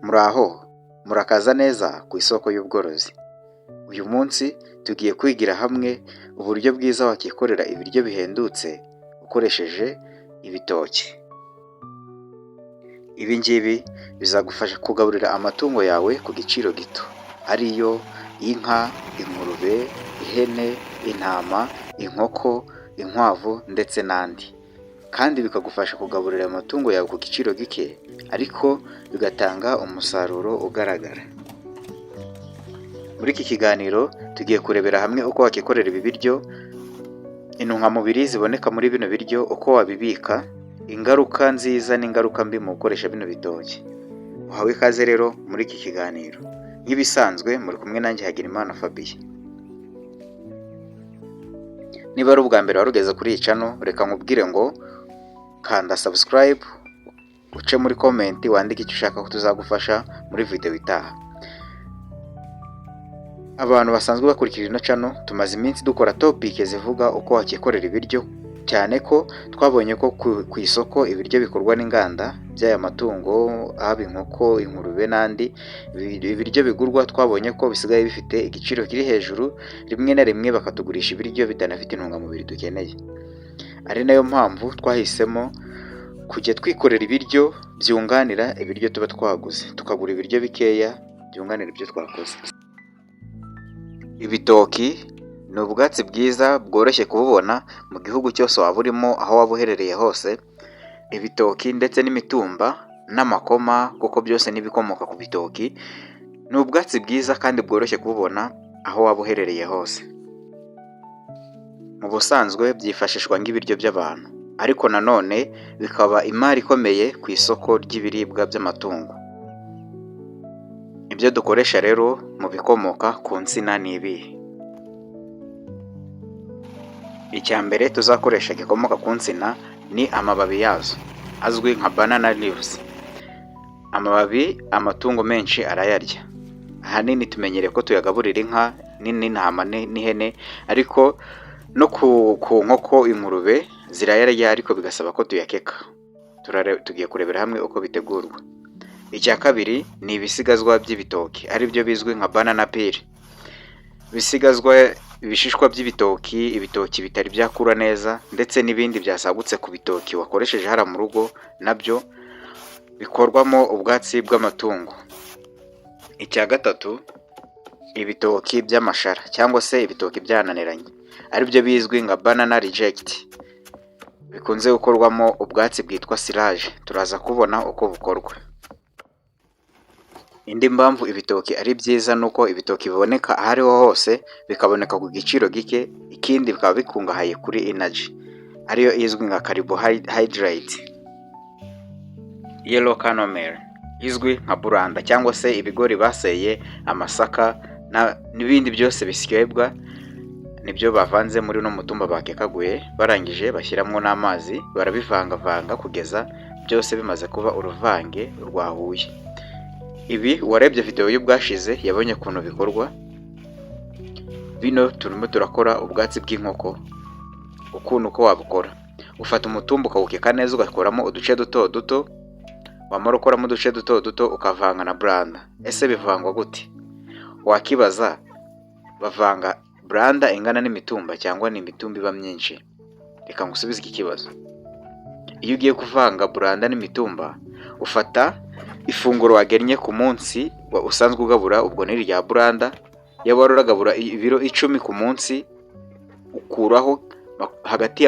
Muraho, murakaza neza ku isoko y'ubworozi. Uyu munsi tugiye kwigira hamwe uburyo bwiza wakikorera ibiryo bihendutse ukoresheje ibitoki. Ibi ngibi bizagufasha kugaburira amatungo yawe ku giciro gito, ariyo inka, ingurube, ihene, intama, inkoko, inkwavu ndetse n'andi, kandi bikagufasha kugaburira amatungo yawe ku giciro gike ariko bigatanga umusaruro ugaragara. Muri iki kiganiro tugiye kurebera hamwe uko wakikorera ibi biryo, intungamubiri ziboneka muri bino biryo, uko wabibika, ingaruka nziza n'ingaruka mbi mu gukoresha bino bitoki. Uhawe ikaze rero muri iki kiganiro. Nk'ibisanzwe muri kumwe nanjye Hagenimana Fabien. Niba ari ubwa mbere wari ugeze kuri iyi channel, reka nkubwire ngo kanda subscribe, uce muri comment wandike icyo ushaka ko tuzagufasha muri video itaha. Abantu basanzwe bakurikira ino channel, tumaze iminsi dukora topic zivuga uko wakikorera ibiryo, cyane ko twabonye ko ku isoko ibiryo bikorwa n'inganda by'aya matungo, haba inkoko, ingurube n'andi, ibiryo bigurwa twabonye ko bisigaye bifite igiciro kiri hejuru, rimwe na rimwe bakatugurisha ibiryo bitanafite intungamubiri dukeneye. Ari nayo mpamvu twahisemo kujya twikorera ibiryo byunganira ibiryo tuba twaguze, tukagura ibiryo bikeya byunganira ibyo twakoze. Ibitoki ni ubwatsi bwiza bworoshye kububona mu gihugu cyose waba urimo, aho waba uherereye hose. Ibitoki ndetse n'imitumba n'amakoma, kuko byose n'ibikomoka ku bitoki, ni ubwatsi bwiza kandi bworoshye kububona aho waba uherereye hose. Mu busanzwe byifashishwa nk'ibiryo by'abantu, ariko nanone bikaba imari ikomeye ku isoko ry'ibiribwa by'amatungo. Ibyo dukoresha rero mu bikomoka ku nsina ni ibihe? Icya mbere tuzakoresha gikomoka ku nsina ni amababi yazo azwi nka banana leaves. Amababi amatungo menshi arayarya, ahanini tumenyereye ko tuyagaburira inka n'intama n'ihene, ariko no ku nkoko, ingurube zirayarya, ariko bigasaba ko tuyakeka. Tugiye kurebera hamwe uko bitegurwa. Icya kabiri ni ibisigazwa by'ibitoki, aribyo bizwi nka banana peel. Ibisigazwa, ibishishwa by'ibitoki, ibitoki bitari byakura neza ndetse n'ibindi byasagutse ku bitoki wakoresheje hariya mu rugo, nabyo bikorwamo ubwatsi bw'amatungo. Icya gatatu, ibitoki by'amashara cyangwa se ibitoki byananiranye, aribyo bizwi nka banana reject, bikunze gukorwamo ubwatsi bwitwa silage, turaza kubona uko bukorwa. Indi mpamvu ibitoki ari byiza ni uko ibitoki biboneka aho ariho hose, bikaboneka ku giciro gike, ikindi bikaba bikungahaye kuri energy ariyo izwi nka carbohydrate. Yellow kernel meal izwi nka buranda cyangwa se ibigori baseye, amasaka n'ibindi byose bisyebwa, nibyo bavanze muri uno mutumba bakekaguye, barangije bashyiramo n'amazi, barabivangavanga kugeza byose bimaze kuba uruvange rwahuye. Ibi uwarebye video y'ubwashize yabonye ukuntu bikorwa. Bino turimo turakora ubwatsi bw'inkoko. Ukuntu uko wabukora: ufata umutumba ukawukeka neza, ugakuramo uduce duto duto, wamara ukoramo uduce duto duto ukavanga na buranda. Ese bivangwa gute? Wakibaza, bavanga buranda ingana n'imitumba cyangwa ni imitumba iba myinshi? Reka ngusubize iki kibazo. Iyo ugiye kuvanga buranda n'imitumba, ufata ifunguro wagennye ku munsi usanzwe ugabura, ubwo ni irya buranda. Iyo wari uragabura ibiro 10 ku munsi, ukuraho hagati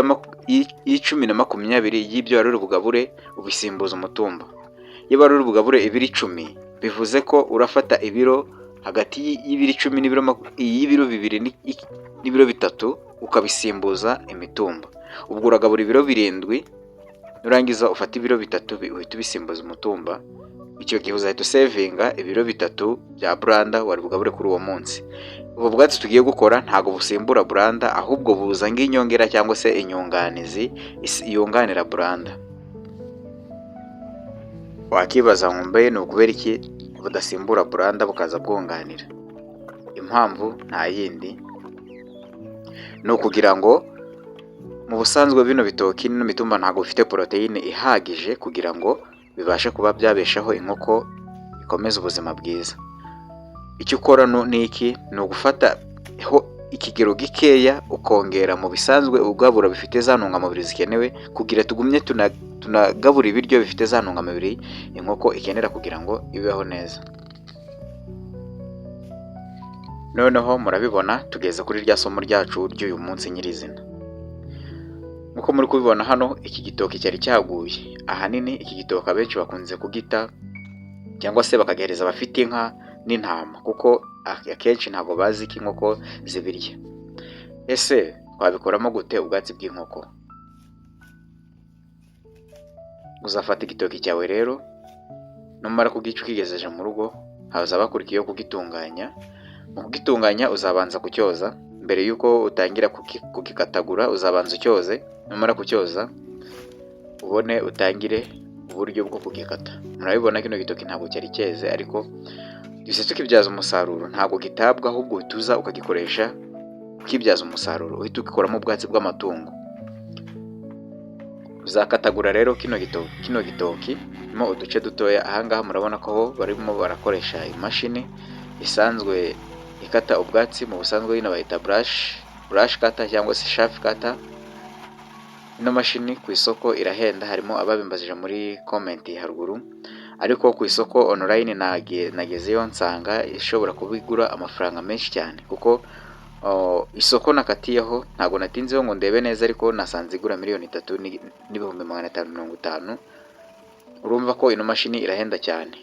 y'icumi na 20 y'ibyo wari uri bugabure, ubisimbuza umutumba. Iyo wari uri bugabure ibiro 10, bivuze ko urafata ibiro hagati y'ibiro 10 y'ibiro 2 n'ibiro 3, ukabisimbuza imitumba. Ubwo uragabura ibiro 7, nurangiza ufate ibiro 3 uhita ubisimbuza umutumba. Icyo gihe uzahita usevinga ibiro 3 bya buranda wari bugabure kuri uwo munsi. Ubu bwatsi tugiye gukora ntabwo busimbura buranda, ahubwo buza nk'inyongera cyangwa se inyunganizi yunganira buranda. Wakibaza ngo mbe ni ukubera iki budasimbura buranda bukaza bwunganira? Impamvu nta yindi, ni ukugira ngo mu busanzwe bino bitoki n'ino mitumba ntabwo bifite poroteyine ihagije kugira ngo bibashe kuba byabeshaho inkoko. ikomeze ubuzima bwiza. Icyo ukora ni iki? Ni ugufata ho ikigero gikeya ukongera mu bisanzwe ugabura bifite za ntungamubiri zikenewe, kugira tugumye tunagabura ibiryo bifite za ntungamubiri inkoko ikenera kugira ngo ibeho neza. Noneho murabibona, tugeze kuri rya somo ryacu ry'uyu munsi nyirizina. Nk'uko muri kubibona hano, iki gitoki cyari cyaguye. Ahanini iki gitoki abenshi bakunze kugita cyangwa se bakagihereza abafite inka n'intama, kuko akenshi ntabwo bazi ko inkoko zibirya. Ese twabikoramo gute ubwatsi bw'inkoko? Uzafata igitoki cyawe rero, numara kugica ukigejeje mu rugo, haza bakurikiyeho kugitunganya. Mu kugitunganya uzabanza kucyoza, mbere y'uko utangira kugikatagura uzabanza ucyoze, numara kucyoza ubone utangire uburyo bwo kugikata. Murabibona, kino gitoki ntabwo cyari cyeze, ariko duhise tukibyaza umusaruro. Ntabwo gitabwa, ahubwo uhita uza ukagikoresha ukibyaza umusaruro, uhita ugikoramo ubwatsi bw'amatungo. Uzakatagura rero kino gitoki mo uduce dutoya. Ahangaha murabona ko barimo barakoresha imashini isanzwe ikata ubwatsi, mu busanzwe bino bayita brush cutter cyangwa se chaff cutter. Ino mashini ku isoko irahenda, harimo ababimbajije muri comment haruguru, ariko ku isoko online nagezeyo nsanga ishobora kuba igura amafaranga menshi cyane, kuko isoko nakatiyeho ntabwo natinzeho ngo ndebe neza, ariko nasanze igura 3,550,000. Urumva ko ino mashini irahenda cyane.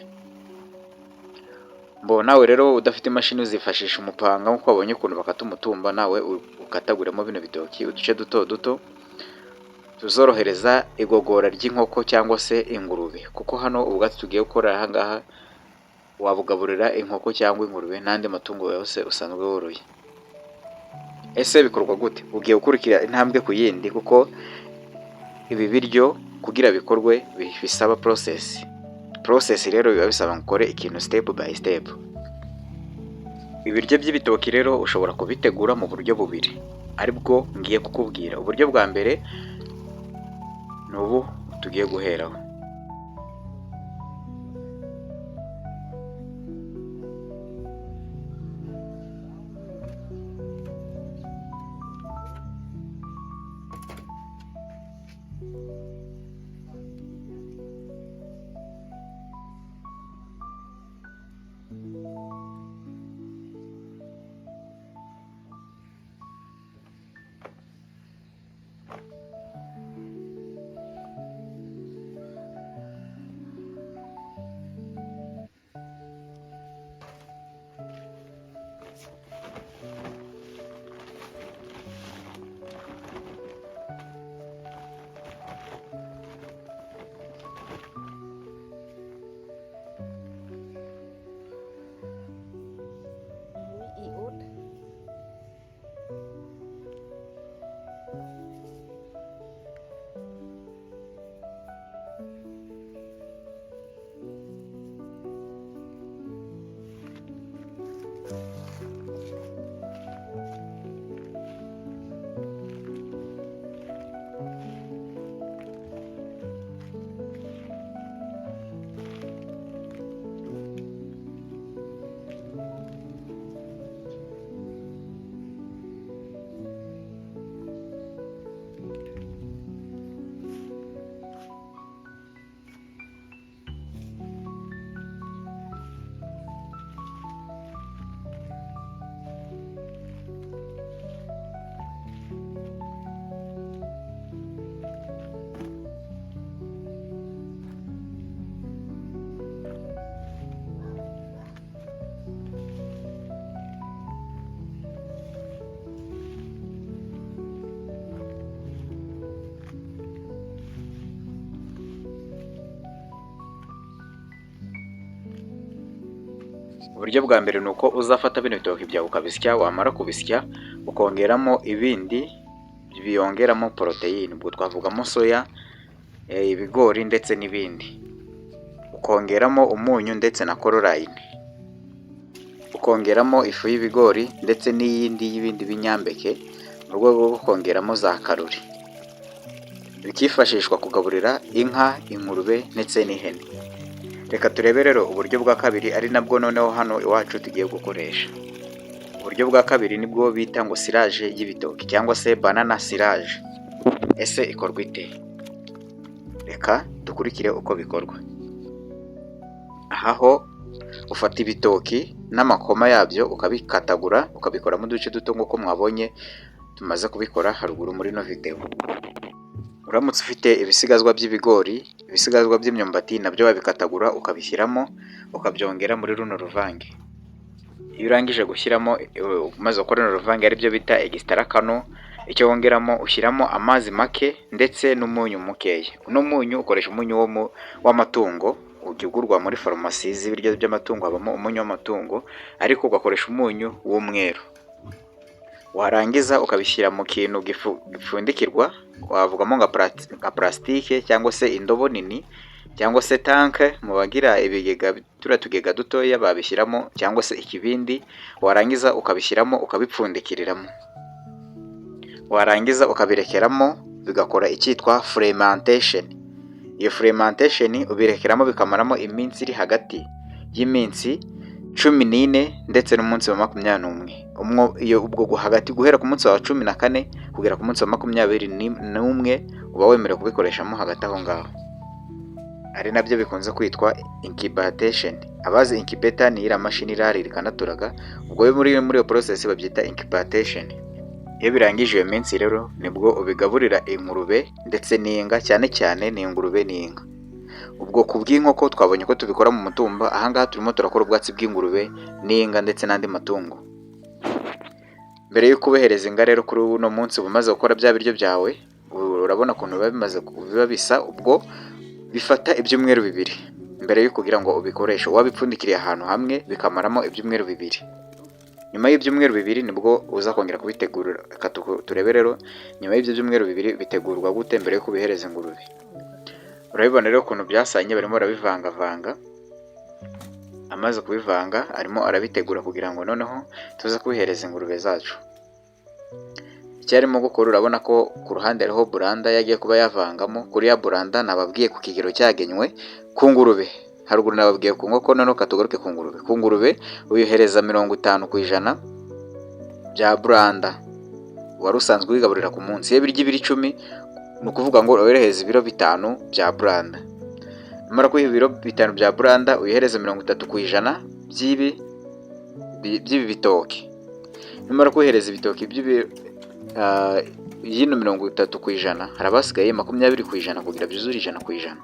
Mbo nawe rero udafite imashini uzifashisha umupanga, nk'uko wabonye ukuntu bakata umutumba, nawe ukataguremo bino bitoki uduce duto duto tuzorohereza igogora ry'inkoko cyangwa se ingurube, kuko hano ubwatsi tugiye gukora aha ngaha wabugaburira inkoko cyangwa ingurube n'andi matungo yose usanzwe woroye. Ese bikorwa gute? Ugiye gukurikira intambwe ku yindi, kuko ibi biryo kugira bikorwe bisaba process. Process rero biba bisaba ngo ukore ikintu step by step. Ibiryo by'ibitoki rero ushobora kubitegura mu buryo bubiri, aribwo ngiye kukubwira. Uburyo bwa mbere ni ubu tugiye guheraho. I8. Uburyo bwa mbere ni uko uzafata bino bitoki byawe ukabisya, wamara kubisya ukongeramo ibindi biyongeramo poroteyine, ubwo twavugamo soya, ibigori ndetse n'ibindi, ukongeramo umunyu ndetse na chlorine, ukongeramo ifu y'ibigori ndetse n'iyindi y'ibindi binyampeke mu rwego rwo kongeramo za karori, bikifashishwa kugaburira inka, ingurube ndetse n'ihene. Reka turebe rero uburyo bwa kabiri, ari nabwo noneho hano iwacu tugiye gukoresha. Uburyo bwa kabiri nibwo bita ngo silage y'ibitoki cyangwa se banana silage. Ese ikorwa ite? Reka dukurikire uko bikorwa. Aha ho ufata ibitoki n'amakoma yabyo, ukabikatagura, ukabikoramo uduce duto nk'uko mwabonye tumaze kubikora haruguru muri ino videwo. Uramutse ufite ibisigazwa by'ibigori, ibisigazwa by'imyumbati, nabyo wabikatagura ukabishyiramo, ukabyongera muri runo ruvange. Iyo urangije gushyiramo, umaze gukora runo ruvange, aribyo bita extra kernel, icyo wongeramo, ushyiramo amazi make ndetse n'umunyu mukeya. Uno munyu ukoresha umunyu w'amatungo ujya ugurwa muri farumasi z'ibiryo by'amatungo, habamo umunyu w'amatungo, ariko ugakoresha umunyu w'umweru. Warangiza ukabishyira mu kintu gipfundikirwa, wavugamo nka purasitike cyangwa se indobo nini cyangwa se tank, mu bagira ibigega, turiya tugega dutoya babishyiramo, cyangwa se ikibindi. Warangiza ukabishyiramo, ukabipfundikiriramo, warangiza ukabirekeramo bigakora icyitwa fermentation. Iyo fermentation ubirekeramo bikamaramo iminsi iri hagati y'iminsi 14 ndetse n'umunsi wa 21. Iyo ubwo hagati guhera ku munsi wa 14 kugera ku munsi wa 21 uba wemerewe kubikoreshamo hagati aho ngaho, ari nabyo bikunze kwitwa incubation. Abazi incubator, ni iriya mashini irarira ikanaturaga. Ubwo muri iyo process babyita incubation. Iyo birangije iyo minsi rero, nibwo ubigaburira ingurube ndetse n'inka. Cyane cyane ni ingurube n'inka. Ubwo ku bw'inkoko twabonye ko tubikora mu mutumba, ahangaha turimo turakora ubwatsi bw'ingurube n'inka ndetse n'andi matungo. Mbere y'uko ubohereza inka rero, kuri uno munsi uba umaze gukora bya biryo byawe. Urabona ukuntu biba bimaze, biba bisa. Ubwo bifata ibyumweru 2 mbere yo kugira ngo ubikoreshe. Wabipfundikiriye ahantu hamwe bikamaramo ibyumweru 2. Nyuma y'ibyumweru 2 nibwo uza kongera kubitegura. Reka turebe rero nyuma y'ibyo byumweru 2 bitegurwa gute mbere yo kubihereza ingurube. Urabibona rero ukuntu byasanye, barimo barabivangavanga. Amaze kubivanga, arimo arabitegura kugira ngo noneho tuze kubihereza ingurube zacu. Icyo arimo gukora, urabona ko ku ruhande hariho buranda yagiye kuba yavangamo. Kuri ya buranda nababwiye ku kigero cyagenwe ku ngurube. Haruguru nababwiye ku nkoko, noneho katugaruke ku ngurube. Ku ngurube uyohereza 50% bya buranda wari usanzwe wigaburira ku munsi. Iyo birya ibiro 10, ni ukuvuga ngo urohereza ibiro 5 bya buranda. Numara kuyiha ibiro 5 bya buranda, uyihereza 30% by'ibi bitoki. Numara kuyihereza ibitoki by'ibi y'ino 30%, haraba hasigaye 20% kugira byuzure 100%.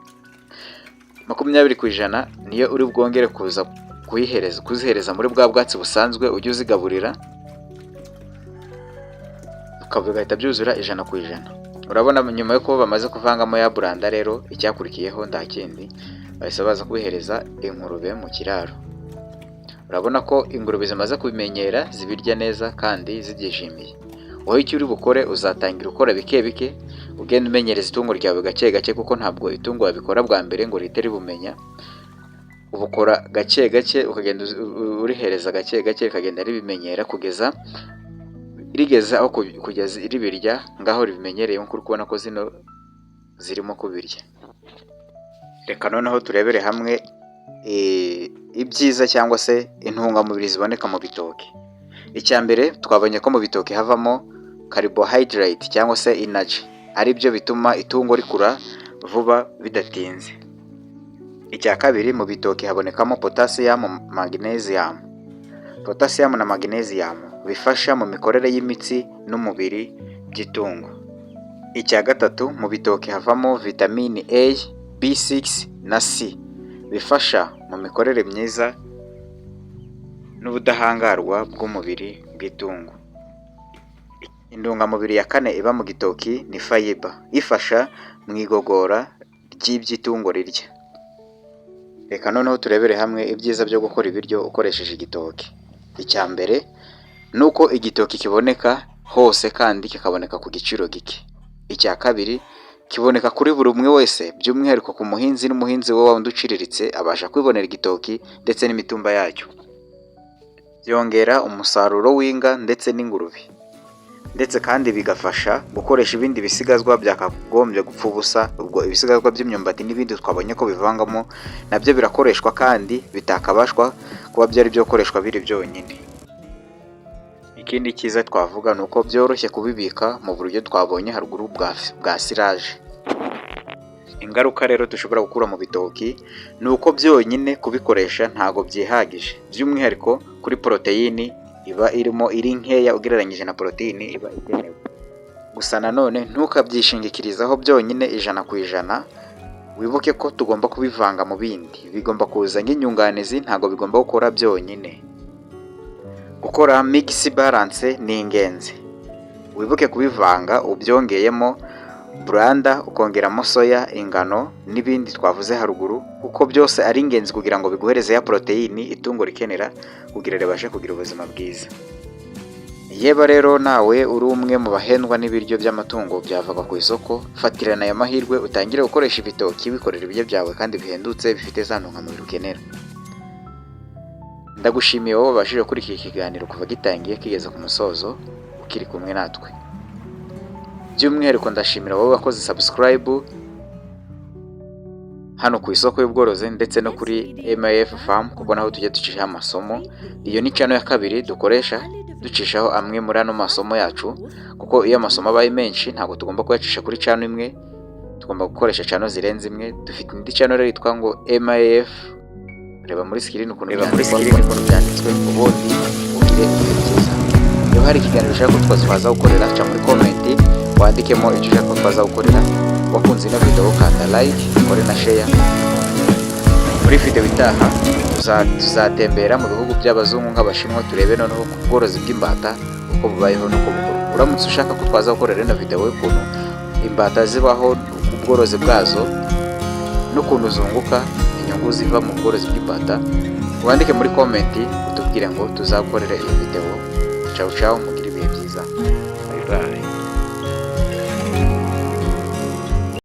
20% niyo uri bwongere kuza kuyihereza, kuzihereza muri bwa bwatsi busanzwe ujya uzigaburira, bigahita byuzura 100%. Urabona nyuma yo kuba bamaze kuvangamo ya buranda rero, icyakurikiyeho nta kindi, bahise baza kubihereza ingurube mu kiraro. Urabona ko ingurube zimaze kubimenyera, zibirya neza kandi zibyishimiye. Wowe icyo uri bukore, uzatangira ukora bike bike, ugenda umenyereza itungo ryawe gake gake, kuko ntabwo itungo wabikora bwa mbere ngo rihite ribumenya. Ubukora gake gake, ukagenda urihereza gake gake, rikagenda ribimenyera kugeza rigeze aho kugeza ribirya ngaho ribimenyereye, nk'uko uri kubona ko zino zirimo kubirya. Reka noneho turebere hamwe ibyiza cyangwa se intungamubiri ziboneka mu bitoki. Icya mbere, twabonye ko mu bitoki havamo carbohydrate cyangwa se energy, ari byo bituma itungo rikura vuba bidatinze. Icya kabiri, mu bitoki habonekamo potassium, magnesium. Potassium na magnesium bifasha mu mikorere y'imitsi n'umubiri by'itungo. Icya gatatu, mu bitoki havamo vitamini A, B6 na C, bifasha mu mikorere myiza n'ubudahangarwa bw'umubiri bw'itungo. Intungamubiri ya kane iba mu gitoki ni fiber, ifasha mu igogora ry'ibyo itungo rirya. Reka noneho turebere hamwe ibyiza byo gukora ibiryo ukoresheje igitoki. Icya mbere ni uko igitoki kiboneka hose kandi kikaboneka ku giciro gike. Icya kabiri, kiboneka kuri buri umwe wese, by'umwihariko ku muhinzi n'umuhinzi we wundi uciriritse abasha kwibonera igitoki ndetse n'imitumba yacyo. Byongera umusaruro w'inka ndetse n'ingurube. Ndetse kandi bigafasha gukoresha ibindi bisigazwa byakagombye gupfa ubusa. Ubwo ibisigazwa by'imyumbati n'ibindi twabonye ko bivangamo, nabyo birakoreshwa kandi bitakabashwa kuba byari byo gukoreshwa biri byonyine. Ikindi cyiza twavuga ni uko byoroshye kubibika mu buryo twabonye haruguru bwa silage. Ingaruka rero dushobora gukura mu bitoki ni uko byonyine kubikoresha ntabwo byihagije, by'umwihariko kuri poroteyini iba irimo iri nkeya ugereranyije na poroteyini iba ikenewe. Gusa nanone ntukabyishingikirizaho byonyine 100%. Wibuke ko tugomba kubivanga mu bindi, bigomba kuza nk'inyunganizi, ntabwo bigomba gukora byonyine. Gukora mix balance ni ingenzi. Wibuke kubivanga ubyongeyemo buranda, ukongeramo soya, ingano n'ibindi twavuze haruguru, kuko byose ari ingenzi kugira ngo biguhereze ya poroteyini itungo rikenera kugira ribashe kugira ubuzima bwiza. Yeba rero nawe uri umwe mu bahendwa n'ibiryo by'amatungo byavaga ku isoko, fatirana aya mahirwe utangire gukoresha ibitoki wikorera ibiryo byawe kandi bihendutse, bifite za ntungamubiri ukenera. Ndagushimiye wowe wabashije gukurikira ikiganiro kuva gitangiye kigeze ku musozo ukiri kumwe natwe. By'umwihariko ndashimira wowe wakoze subscribe hano ku Isoko y'Ubworozi ndetse no kuri MAF Farm, kuko naho tujya ducishaho amasomo. Iyo ni channel ya kabiri dukoresha ducishaho amwe muri ano masomo yacu, kuko iyo amasomo abaye menshi ntabwo tugomba kuyacisha kuri channel imwe, tugomba gukoresha channel zirenze imwe. Dufite indi channel rero yitwa ngo MAF. Reba muri screen ukuntu, reba muri screen ukuntu byanditswe, ubundi ugire ibihe byiza. Niba hari ikiganiro ushaka ko twaza gukorera, ca muri comment wandikemo icyo ushaka ko twaza gukorera. Wakunze ino video, kanda like, ukore na share. Muri video itaha tuzatembera mu bihugu by'abazungu nk'Abashinwa, turebe noneho ku bworozi bw'imbata uko bubayeho n'uko bukorwa. Uramutse ushaka ko twaza gukorera ino video y'ukuntu imbata zibaho, ubworozi bwazo n'ukuntu zunguka, inyungu ziva mu bworozi bw'imbata, wandike muri comment utubwire ngo tuzakorere iyo video. Ciao ciao, mugire ibihe byiza, bye bye.